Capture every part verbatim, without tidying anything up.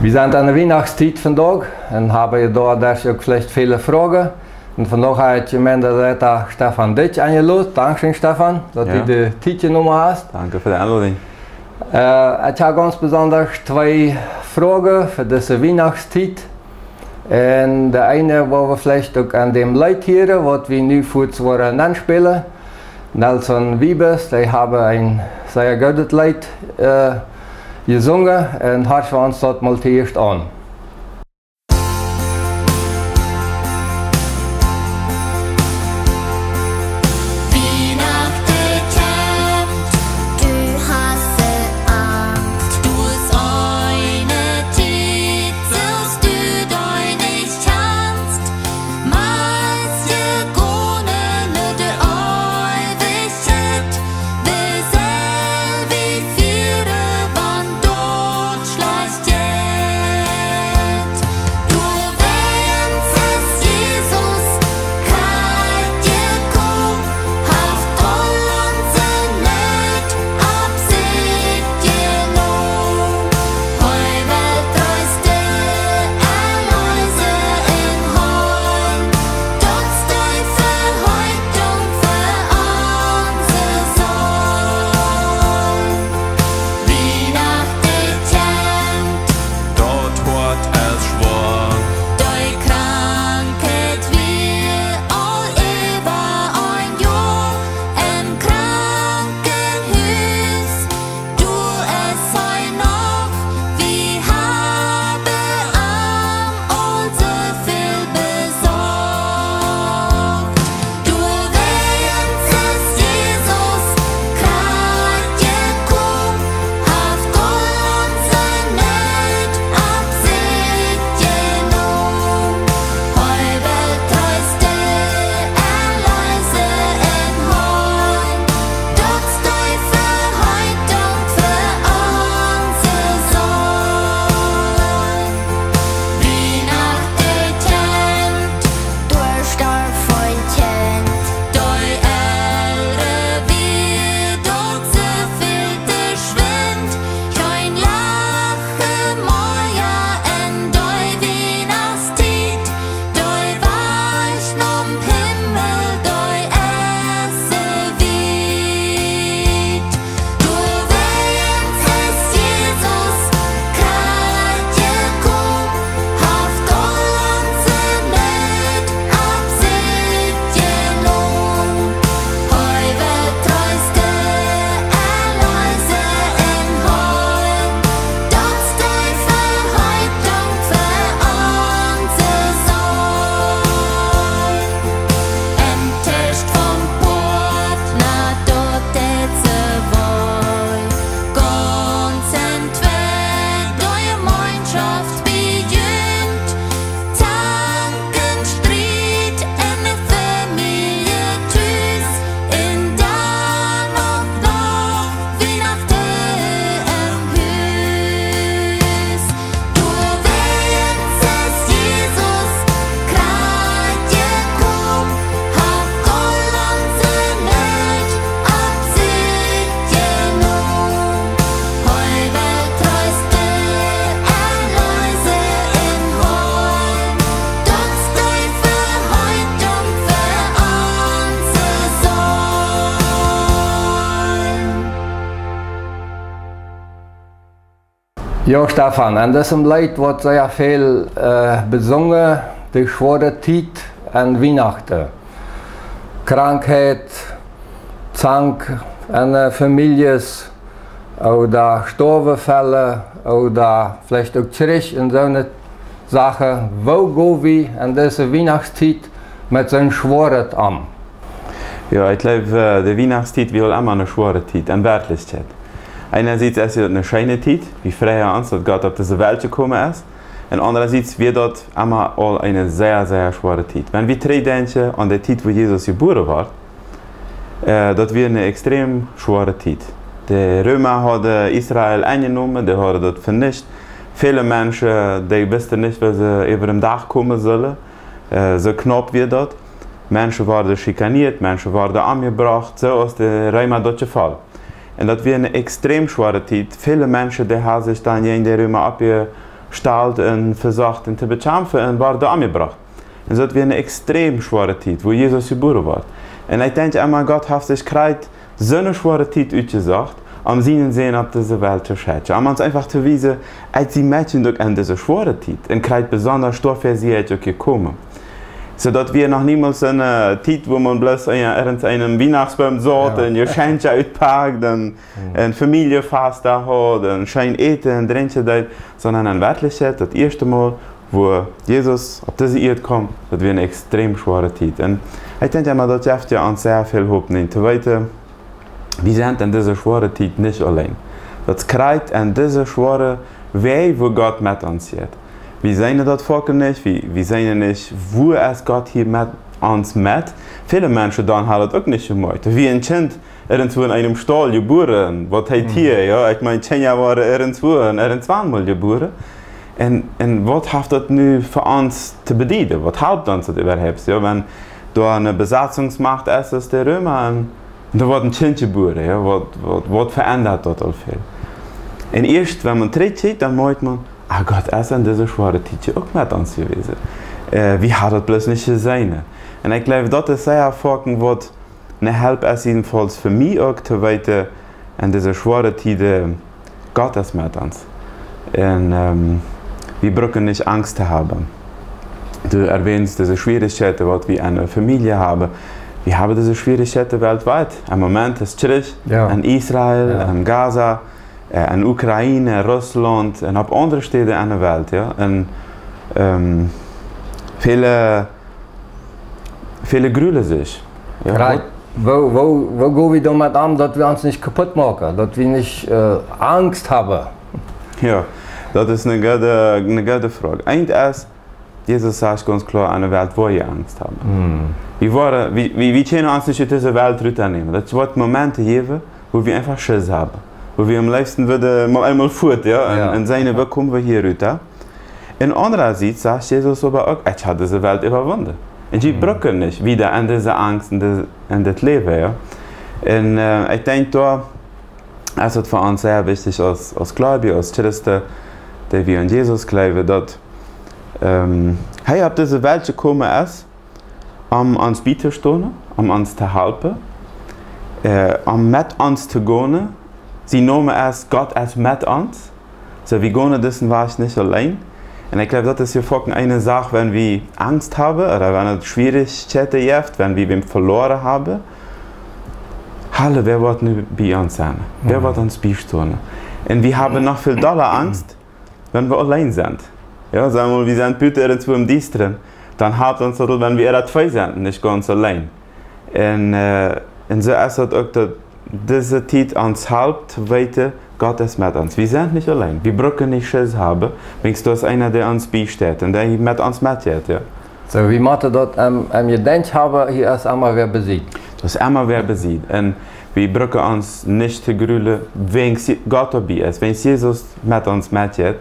Wie sent aun de Wienachtstiet vondoag un haben je doa daut uk veleicht väle Froagen. Un vondoag hab ekj Jemeindeleiter Stefan Dyck enjeloden. Dankscheen, Stefan, daut du die de Tiet jenomen hast. Danke fa de Enlodunk. Äh, ekj hab gaunz besonda twee Froagen fa dise Wienachtstiet. Un de eene, waut wie veleicht uk aun däm Leet hieren, waut wie nu fuaz woaren aunspälen. Nelson Wiebes, dee haben een sea goodet Leet, äh, jesungen, un horchen wie ons daut mol toieescht aun. Weihnachten kommt, du hast Angst, du hast eine Tiet, sollst du dich nicht kannst. Maske gonen no de Ewigkeit, wie sell wie fieren, wan daut schlajcht jeit. Doawäajen es Jesus krakjt jekomen, haft aul onse Noot opp sikj jenomen. Hee well treesten, erleesen un heelen. Daut es de Verheißung fa onse Seelen. Weihnachten kjemt, daut woat es schwoa. De Krankheit wia aul äwa een Joa em Krankenhus. Doa es hee noch, wie haben am aul soo väl besorcht. Doawäajen es Jesus krakjt jekomen, haft aul onse Noot opp sikj jenomen. Hee well treesten, erleesen un heelen. Daut es de Verheißung fa onse Seelen. Weihnachten kjemt, doa storf een Kjint. De Elren wia daut soo väl to schwind. Kjeen Lachen mea en de Weihnachtstiet. De Wajch nom Himmel, dee es soo wiet. Doawäajen es Jesus krakjt jekomen, haft aul onse Noot opp sikj jenomen. Hee well treesten, erleesen un heelen. Daut es de Verheißung fa onse Seelen. Em Tiet vom Poat, na daut deit soo wee. Gaunz entwäa, de Jemeenschoft bejunt. Zank un Striet en de Famielje tus, un dan uk noch Weihnachten em Hus. Doawäajen es Jesus krakjt jekomen, haft aul onse Noot opp sikj jenomen. Hee well treesten, erleesen un heelen. Daut es de Verheißung fa onse Seelen. Jo, Stefan, en disem Leet woat sea väl, äh, besungen, de schwoare Tiet aun Weihnachten. Krankheit, Zank en, äh, Famieljes, ooda Stoawenfälle, ooda veleicht uk Kjrich un soone Sachen. Woo go wie en dise Weihnachtstiet met soon Schwoaret om? Jo, ekj jleew, äh, de Weihnachtstiet wia aul emma eene schwoare Tiet, en Werkjlichkjeit. Enjasieds es daut eene scheene Tiet, wie freien ons, daut Gott opp dise Welt jekomen es. Un aunjasieds wia daut emma aul eene sea, sea schwoare Tiet. Wan wie trigjdenkjen aun de Tiet, wua Jesus jebuaren wort, äh, daut wia eene extrem schwoare Tiet. De Reema hauden Israel enjenomen, dee hauden daut venicht. Väle Menschen, dee wisten nich, woo see äwa dän Dach komen sullen. Äh, soo knaup wia daut. Menschen worden schikanieet, Menschen worden omjebrocht, soo aus de Reema daut jefoll. Un daut wia eene extrem schwoare Tiet. Väle Menschen, dee haben sikj dan jäajen de Reema oppje-, stalt un vesocht un to bekjamfen un worden omjebrocht. Un daut wia eene extrem schwoare Tiet, wua Jesus jebuaren wort. Un ekj denkj emma, Gott haft sikj krakjt soone schwoare Tiet utjesocht, om sienen Sän opp dise Welt to schekjen. Om ons eefach to wiesen, ekj sie met junt uk en dise schwoare Tiet. Un krakjt besonda doafäa sie ekj uk jekomen. Soo daut wia noch niemols eene Tiet, wua maun bloos en, irjent eenen Wienachtsboom saut un Jeschenkja utpakt un, un Famieljefasten haud un scheen äten un drinkjen deed, sonda en Werkjlichkjeit daut ieeschte Mol, wua Jesus opp dise Ieed kjeem, daut wia eene extrem schwoare Tiet. Un ekj denkj emma, daut jeft jo ons sea väl Hopninj, to weeten, wie sent en dise schwoare Tiet nich auleen. Daut krakjt en dise schwoare Wäaj, wua Gott met ons jeit. Wie seenen daut foaken nich, wie, wie seenen nich, wua es Gott hia met ons met. Väle Menschen dan haben daut uk nich jemoakjt. Wie een Kjint irjentwua en eenem Staul jebuaren, waut heet hia, jo? Ekj meen, Kjinja woaren irjentwua un irjentwan mol jebuaren. Un, un waut haft daut nu fa ons to bedieden? Waut halpt ons daut äwahaupt, jo? Wan doa eene Besatzungsmacht es, es de Reema, un doa woat een Kjint jebuaren, jo? Waut, waut, waut veendat daut aul väl? Un ieescht, wan maun trigjkjikjt, dan moakjt maun, ah, Gott es en dise schwoare Tiet uk met ons jewast. Äh, wie haben daut bloos nich jeseenen. Un ekj jleew, daut es sea foaken waut eene Help es, jedenfalls fa mie uk, to weeten, en dise schwoare Tieden, Gott es met ons. Un, ähm, wie brucken nich Angst to haben. Du erwähnst dise Schwierichkjeiten, waut wie en de Famielje haben. Wie haben dise Schwierichkjeiten weltweit. Em Moment es Kjrich en Israel, en Gaza, äh, en Ukraine, Russlaunt un opp aundre Städen en de Welt, jo. Un, ähm, väle, väle grulen sikj. Jo, waut, woo, woo, woo go wie doamet om, daut wie ons nich kaput moaken, daut wie nich, äh, Angst haben? Jo, daut es eene goode, eene goode Froag. Eent es, Jesus sajcht gaunz kloa, en de Welt woa jie Angst haben. Wie woaren, wie, wie, wie kjennen ons nich ut dise Welt rutnämen. Daut woat Momente jäwen, wua wie eefach Schiss haben. Wua wie aum leefsten wudden mol eemol fuat, jo? Un, un sajen, woo komen wie hia rut, jo? Un aundrasiets sajcht Jesus oba uk, ekj hab dise Welt äwawunden. Un jie brucken nich wieda en dise Angst, en dise, en dit Läwen, jo? Un, äh, ekj denkj, doa es et fa ons sea wichtich, aus, aus Gleubje, aus Christen, dee wie aun Jesus jleewen, daut, ähm, hee opp dise Welt jekomen es, om ons bietojstonen, om ons to halpen, äh, om met ons to gonen. Sien Nomen es, Gott es met ons. Soo, wie gonen disen Wajch nich auleen. Un ekj jleew, daut es hia foaken eene Sach, wan wie Angst haben ooda wan et Schwierichkjeiten jeft, wan wie wäm veloaren haben. Hal, wäa woat nu bie ons sennen? Wäa woat ons biestonen? Un wie haben noch väl dolla Angst, wan wie auleen sent. Jo, saj mol, wie sent buten irjentwua em Diestren, dan halpt ons daut, wan wie doa twee sent, nich gaunz auleen. Un, äh, un soo es daut uk, daut dise Tiet ons halpt to weeten, Gott es met ons. Wie sent nich auleen. Wie brucken nich Schiss haben, wiels doa es eena, dee ons biesteit un dee met ons metjeit, jo. Soo, wie motten daut em, em Jedenkj haben, hia es emma wäa bie Sied. Doa es emma wäa bie Sied. Un wie brucken ons nich to grulen, wiels Gott doabie es, wiels Jesus met ons metjeit.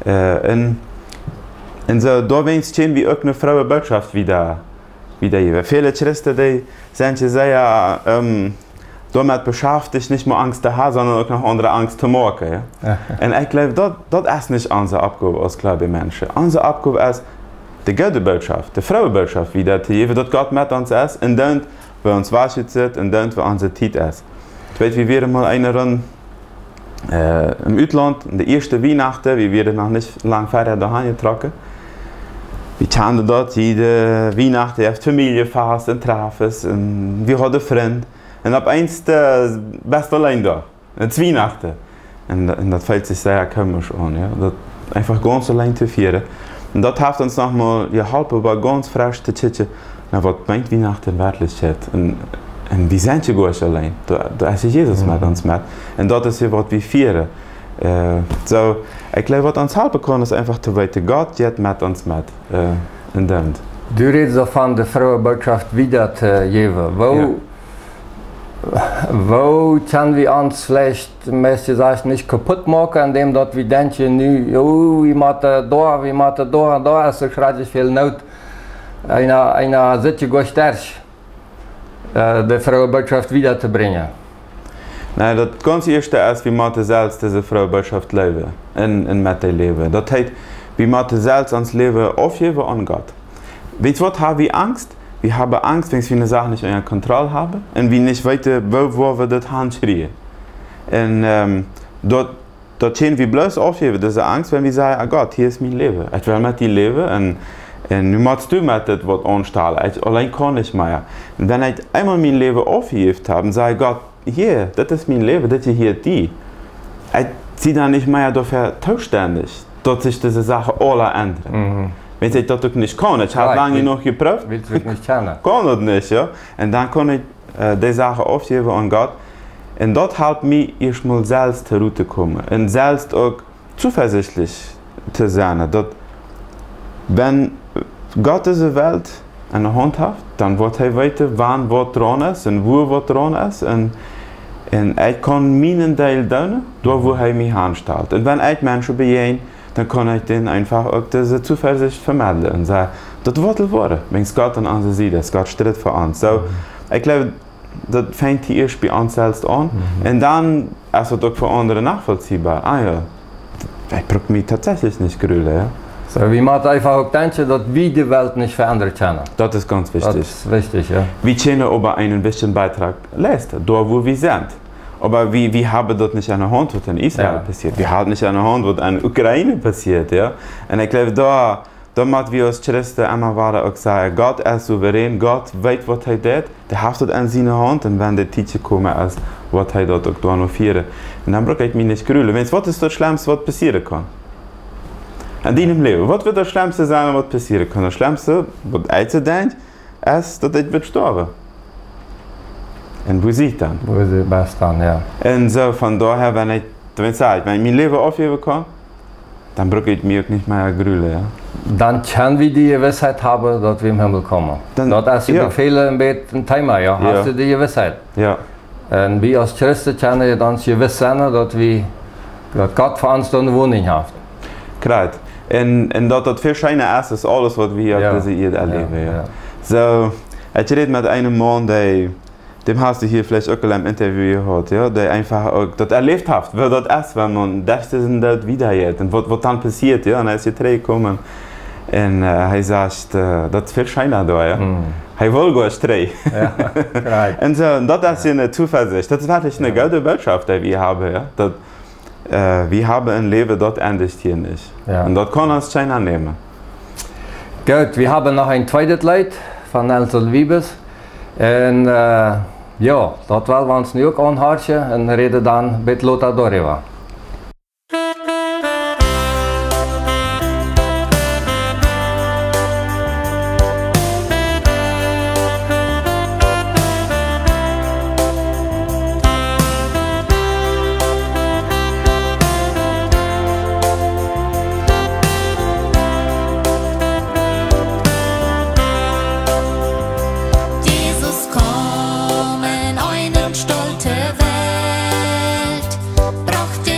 Äh, un, un soo, doawäajen kjenn wie uk eene frooe Botschaft wieda, wieda jäwen. Väle Christen, dee sent je sea, ähm, doamet beschäftigt, nich mau Angst to haben, sonda uk noch aundre Angst to moaken, jo? Jo. Un ekj jleew, daut, daut es nich onse Oppgow aus Gleubje Menschen. Onse Oppgow es, de goode Botschaft, de frooe Botschaft wieda to jäwen, daut Gott met ons es, un dan, woo ons Wajch utsitt, un dan, woo onse Tiet es. Ekj weet, wie wieren mol eene Rund, äh, em Utlaunt, en de ieeschte Wienachten, wie wieren noch nich lang verhäa doahan jetrocken. Wie kjanden daut, jiede Wienachten jeef Famieljefasten un Treffes, un wie hauden Frind. Un opp eemol, äh, best auleen doa. Et es Wienachten. Un, un daut feelt sikj sea komisch aun, jo. Daut eefach gaunz auleen to fieren. Un daut haft ons noch mol jeholpen, oba gaunz fresch to kjikjen, na, waut meent Wienachten werkjlich? Un, un wie sent je goanich auleen. Doa, doa es je Jesus met ons met. Un daut es je, waut wie fieren. Äh, soo, ekj jleew, waut ons halpen kaun, es eefach to weeten, Gott jeit met ons met. Äh, un dan. Du rätst doavon, de frooe Botschaft wieda to jäwen. Woo, jo. Woo kjenn wie ons veleicht, meist jesajcht, nich kaput moaken, endäm daut wie denkjen, nu, jo, wie motten doa, wie motten doa, doa es soo schrakjlich väl Noot. Eena, eena sitt je goanich derch, äh, de frooe Botschaft wieda to brinjen. Na, daut gaunz ieeschte es, wie motten selfst dise frooe Bootschoft läwen un, un met dee läwen. Daut heet, wie motten selfst ons Läwen aufjäwen aun Gott. Weetst waut, ha wie Angst? Wie haben Angst, wiels wie eene Sach nich unja Kontroll haben un wie nich weeten, woo, woo wie daut hankjrieen. Un, ähm, daut, daut kjenn wie bloos aufjäwen, dise Angst, wan wie sajen: "Ah, Gott, hia es mien Läwen. Ekj well met die läwen un, un nu motst du met dit waut aunstalen. Ekj auleen kaun nich mea." Un wan ekj eemol mien Läwen aufjejäft hab un saj: "Gott, hia, dit es mien Läwen, dit jehiat die." Ekj sie dan nich mea doafäa toostendich, daut sikj dise Sachen aula endren. Mhm. Wan ekj daut uk nich kaun, ekj hab lang jenuach jeprooft, kaun daut nich, jo. Un dan kaun ekj, äh, dee Sachen aufjäwen aun Gott. Un daut halpt mie ieescht mol selfst to Ruh to komen un selfst uk zuversichtlich to sennen, daut wan Gott dise Welt enne Haunt haft, dan woat hee weeten, wan waut draun es un woo waut draun es. Un, un ekj kaun mienen Deel doonen, doa woo hee mie hanstalt. Un wan ekj Menschen bejäajen, dan kaun ekj dän eefach uk dise Zuversicht vemeddlen un sajen: "Daut woat woaren, wan Gott aun onse Sied es, Gott stritt fa ons." Soo, ekj jleew, daut fangt ieescht bie ons selfst aun. Mhm. Un dan es daut uk fa aundre nofolzieebar. Ah jo, ekj bruck mie tatsächlich nich grulen, jo. Soo, wie motten eefach uk denkjen, daut wie de Welt nich veendren kjennen. Daut es gaunz wichtich. Daut es wichtich, jo. Wie kjennen oba eenen wichtjen Beitrag leisten, doa woo wie sent. Oba wie, wie haben daut nich aun de Haunt, waut en Israel passieet. Wie haben nich aun de Haunt, waut en Ukraine passieet, jo. Un ekj jleew, doa doa mott wie aus Christen emma wada uk sajen: Gott es souverän, Gott weet, waut hee deit, dee haft daut en siene Haunt, un wan de Tiet jekomen es, woat hee daut uk doano fieren. Un dan bruck ekj mie nich grulen. Weetst, waut es daut Schlemmste, waut passieren kaun? En dienem Läwen, waut woat daut Schlemmste sennen, waut passieren kaun? Daut Schlemmste, waut ekj soo denkj, es, daut ekj woa stoawen. Un woo sie ekj dan? Woo sie ekj dan, jo. Un soo, von doahäa, wan ekj, wan ekj saj, wan ekj mien Läwen aufjäwen kaun, dan bruck ekj mie uk nich mea grulen, jo. Dan kjenn wie dee Jewissheit haben, daut wie em Himmel komen. Daut es jo bie väle een bät een Thema, jo. Jo. Hast du dee Jewissheit? Jo. Un wie aus Christen kjennen dan jewess sennen, daut wie, daut Gott fa ons doa eene Woninj haft. Krakjt. Un, un daut daut väl scheena es, es aules, waut wie hia opp dise Ieed erläwen, jo. Soo, ekj räd met eenen Maun, dee, däm hast du hia veleicht uk aul em Interview jehiat, jo, dee eefach uk daut erläft haft, woo daut es, wan maun derch disen Doot wieda jeit un waut, waut dan passieet, jo, un hee es hia trigjjekomen. Un, äh, hee sajcht, äh, daut es väl scheena doa, jo. Hee well goanich trigj. Jo, krakjt. Un soo, un daut es eene Zuversicht. Daut es werkjlich eene goode Bootschoft, dee wie haben, jo. Daut, äh, wie haben een Läwen, daut endicht hia nich. Jo. Un daut kaun ons kjeena nämen. Goot, wie haben noch een tweedet Leet von Nelson Wiebes. Un, äh, jo, daut well wie ons nu uk aunhorchen un räden dan bät lota doaräwa. Jesus komm en eene stolte Welt, brocht de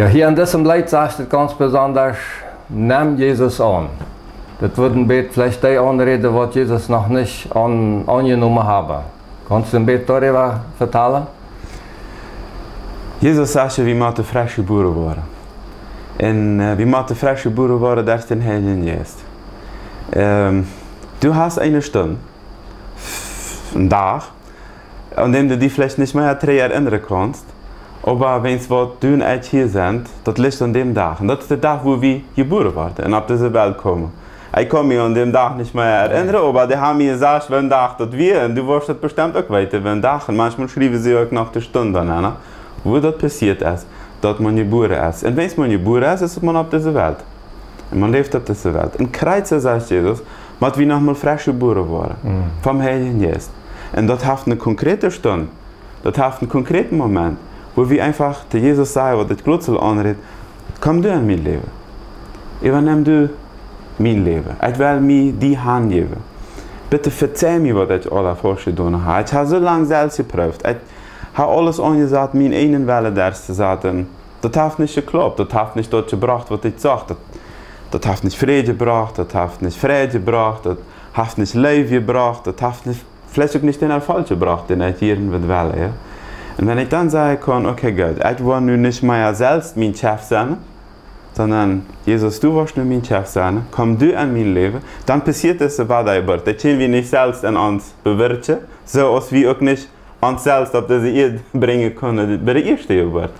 Jo, hia en disem Leet sajcht et gaunz besondasch: Nemm Jesus aun. Daut wudd een bät veleicht dee aunräden, waut Jesus noch nich aun-, aunjenomen haben. Kaust du een bät doaräwa vetalen? Jesus sajcht, wie motten fresch jebuaren woaren. Un, äh, wie motten fresch jebuaren woaren derch dän Heiljen Jeist. Ähm, du hast eene Stund, een Dach, aun däm du die veleicht nich mea trigj erinnren kaust, oba wan waut du un ekj hia sent, daut licht aun däm Dach. Un daut es de Dach, wua wie jebuaren woaren un opp dise Welt komen. Ekj kaun mie aun däm Dach nich mea erinnren, oba dee haben mie jesajcht, wan Dach daut wia, un du woascht daut bestemt uk weeten, wan Dach. Un maunchmol schriewen see uk noch de Stund aun, ne? Wua daut passieet es, daut maun jebuaren es. Un wan maun jebuaren es, es maun opp dise Welt. Un maun läft opp dise Welt. Un krakjt soo, sajcht Jesus, mott wie nochmol fresch jebuaren woaren. Vom Heiljen Jeist. Un daut haft eene konkrete Stund. Daut haft een konkreten Moment, wua wie eefach to Jesus sajen, waut ekj jrod aul aunräd: Komm du en mien Läwen. Äwanemm du mien Läwen. Ekj well mie die hanjäwen. Bitte vejäf mie, waut ekj aul faulsch jedonen hab. Ekj hab soo lang selfst jeprooft. Ekj hab aules aunjesat, mienen eenen Wellen derchtosaten. Daut haft nich jeklaupt. Daut haft nich daut jebrocht, waut ekj sucht. Daut, daut haft nich Fräd jebrocht. Daut haft nich Freid jebrocht. Daut haft nich Leew jebrocht. Daut haft nich veleicht uk nich dän Erfolg jebrocht, dän ekj hia wudd wellen, jo. Un wan ekj dan sajen kaun: Okay, goot, ekj woa nu nich mea selfst mien Chef sennen, sonda Jesus, du woascht nu mien Chef sennen, komm du en mien Läwen, dan passieet dise Wadajeburt. Daut kjenn wie nich selfst en ons bewirkjen, soo aus wie uk nich ons selfst opp dise Ieed brinjen kunnen bie de ieeschte Jeburt.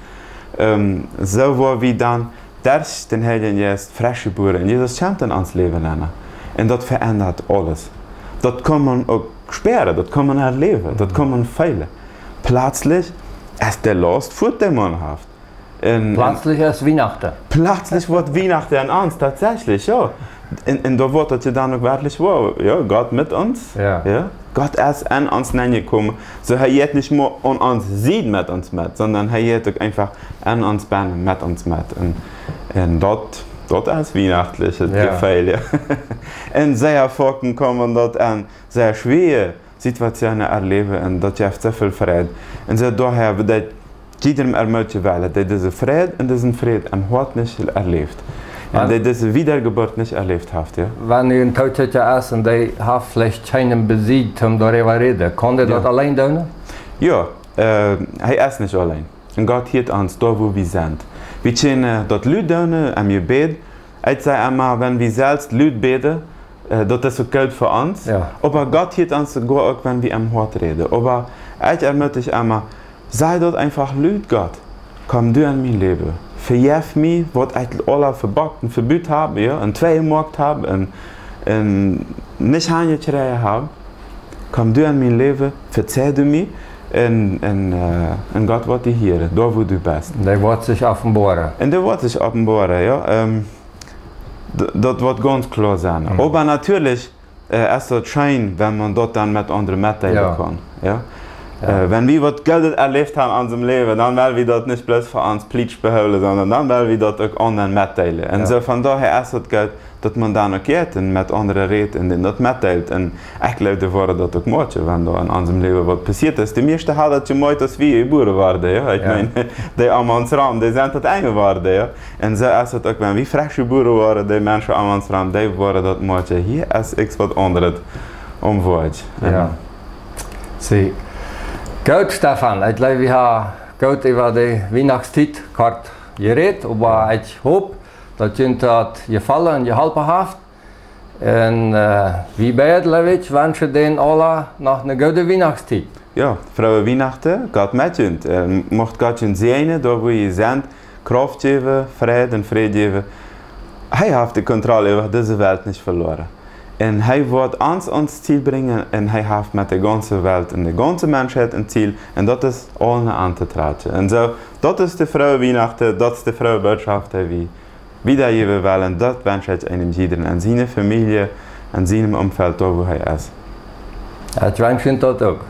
Ähm, soo woa wie dan derch dän Heiljen Jeist fresch jebuaren. Un Jesus kjemt en ons Läwen nenn. Un daut veendat aules. Daut kaun maun uk spieren, daut kaun maun erläwen, daut kaun maun feelen. Pletslich es de Laust fuat, dee maun haft. Un, un Pletslich es Wienachten. Pletslich woat Wienachten aun ons, tatsächlich, jo. Un, un doa woat daut je dan uk werkjlich woa, jo, Gott met ons. Jo. Jo? Gott es en ons nenjekomen. Soo, hee jeit nich mau aun onse Sied met ons met, sonda hee jeit uk eefach en ons bennen met ons met. Un, un daut, daut es wienachtlich, daut Jo. Jefeel, jo. Un sea foaken kaun maun daut en sea schwoare Situatsjoonen erläwen un daut jeft soo väl Freid. Un soo doahäa, daut ekj jiedrem ermootjen well, daut dee dise Freid un disen Fräd em Hoat nich erläft. Un Wan- daut dee dise Wadajeburt nich erläft haft, jo. Wan nu een Toodsecha es un dee haft veleicht kjeenen bie sikj, om doaräwa räden, kaun dee Jo. daut auleen doonen? Jo, äh, hee es nich auleen. Un Gott hieet ons doa, wua wie sent. Wie kjennen daut lud doonen em Jebäd. Ekj saj emma, wan wie selfst lud bäden, äh, daut es uk goot fa ons. Jo. Oba Gott hieet ons soogoa uk, wan wie em Hoat räden. Oba ekj ermootich emma, saj daut eefach lud: Gott, komm du en mien Läwen. Vejeff mie, waut ekj aula vebockt un vebut hab, jo, un twei jemoakt hab, un, un nich aunjekjräajen hab. Komm du en mien Läwen, vejäf du mie, un, un, äh, un Gott woat die hieren, doa wua du best. Dee woat sikj openboaren. Un dee woat sikj openboaren, jo. Ähm, d-, daut woat gaunz kloa sennen. Mhm. Oba natieedlich, äh, es daut scheen, wan maun daut dan met aundre metdeelen Jo. kaun, jo. Jo. Äh, wan wie waut Goodet erläft haben en onsem Läwen, dan well wie daut nich bloos fa ons plietsch behoolen, sonda dan well wie daut uk aundre metdeelen. Un Jo. Soo von doahäa es daut goot, daut maun dan uk jeit un met aundre rät un an daut metdeelt. Un ekj jleew, dee woaren daut uk moakjen, wan doa en onsem Läwen waut passieet es. De mieeschte haben daut jemoakt, aus wie jebuaren worden, jo. Ekj Jo. meen, dee om ons rom, dee sent daut enj worden, jo. Un soo es daut uk, wan wie fresch jebuaren woaren, dee Menschen om ons rom, dee woaren daut moakjen. Hia es uk waut aundret om Wort. Jo. See. Goot, Stefan, ekj jleew, wie haben goot äwa de Wienachtstiet kort jerät, oba ekj hop, daut junt daut jefollen un jeholpen haft. Un, äh, wie beid, jleew ekj, wenschen dän aula noch eene goode Wienachtstiet. Jo, frooe Wienachten, Gott met junt. Äh, mucht Gott junt säajnen, doa wua jie sent, Krauft jäwen, Fräd un Fräd jäwen. Hee haft de Kontroll äwa dise Welt nich veloaren. Un hee woat ons aum Ziel brinjen un hee haft met de gaunze Welt un de gaunze Menschheit een Ziel. Un daut es aula auntotrajchten. Un soo, daut es de frooe Wienachten, daut es de frooe Botschaft, dee wie wiedajäwen wellen. Daut wensch ekj eenem jiedren, aun siene Famielje, aun sienem Omfeld, doa wua hee es. Ekj wensch junt daut uk.